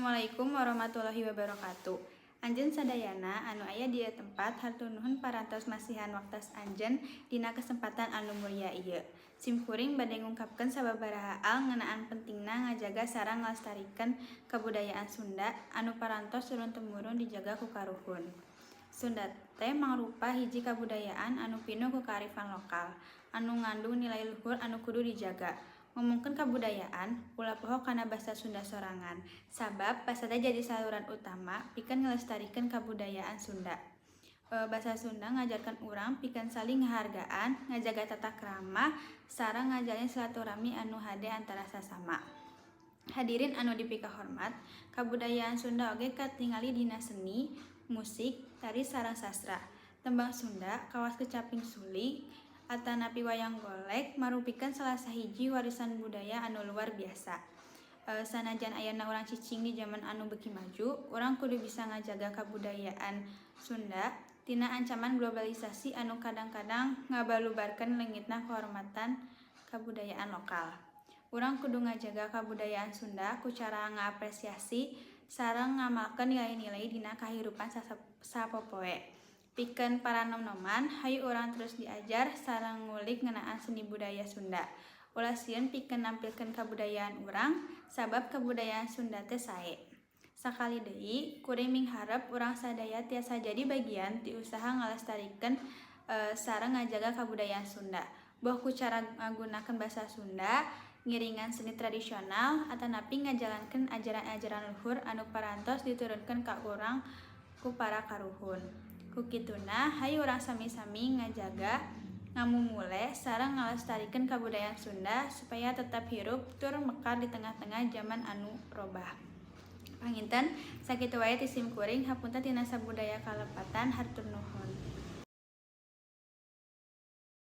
Assalamualaikum warahmatullahi wabarakatuh. Anjeun sadayana anu aya di ieu tempat, hatur nuhun parantos masihan waktos anjeun dina kesempatan anu mulia ieu. Sim kuring bade ngungkapkeun sababaraha hal ngeunaan pentingna ngajaga sareng ngalestarikeun kabudayaan Sunda anu parantos turun temurun dijaga ku karuhun. Sunda teh mangrupa hiji kabudayaan anu pinuh ku kearifan lokal, anu ngandung nilai luhur anu kudu dijaga. Ngomongkeun kabudayaan, ulah poho kana basa Sunda sorangan, sabab basa teh jadi saluran utama pikeun ngalestarikeun kabudayaan Sunda. Basa Sunda ngajarkeun urang pikeun saling ngahargaan, ngajaga tata krama, sareng ngajalin silaturahmi anu hade antara sasama. Hadirin anu dipikahormat, kabudayaan Sunda oge katingali dina seni, musik, tari sareng sastra. Tembang Sunda, kawas kecaping suling, atanapi wayang golek marupikeun salah sahiji warisan budaya anu luar biasa. Sanajan ayeuna urang cicing di jaman anu beuki maju, urang kudu bisa ngajaga kabudayaan Sunda tina ancaman globalisasi anu kadang-kadang ngabalubarkeun leungitna kehormatan kabudayaan lokal. Urang kudu ngajaga kabudayaan Sunda ku cara ngapresiasi sareng ngamalkeun nilai-nilai dina kahirupan sapopoe. Pikeun para nom-noman, hayu urang terus diajar sareng ngulik ngeunaan seni budaya Sunda. Ulah sieun pikeun nampilkeun kabudayaan urang, sabab kabudayaan Sunda teh sae. Sakali deui, kuring mingharep urang sadaya tiasa jadi bagian ti usaha ngalestarikeun sareng ngajaga kabudayaan Sunda. Boh ku cara ngagunakeun basa Sunda, ngiringan seni tradisional, atanapi ngajalankeun ajaran-ajaran luhur anu parantos diturunkeun ka urang ku para karuhun. Ku kituna, hayu urang sami-sami ngajaga, ngamumule, sareng ngalestarikeun kabudayaan Sunda supaya tetap hirup tur mekar di tengah-tengah jaman anu robah. Panginten sakitu wae ti sim kuring, hapunten tina sabudaya kalepatan, hatur nuhun.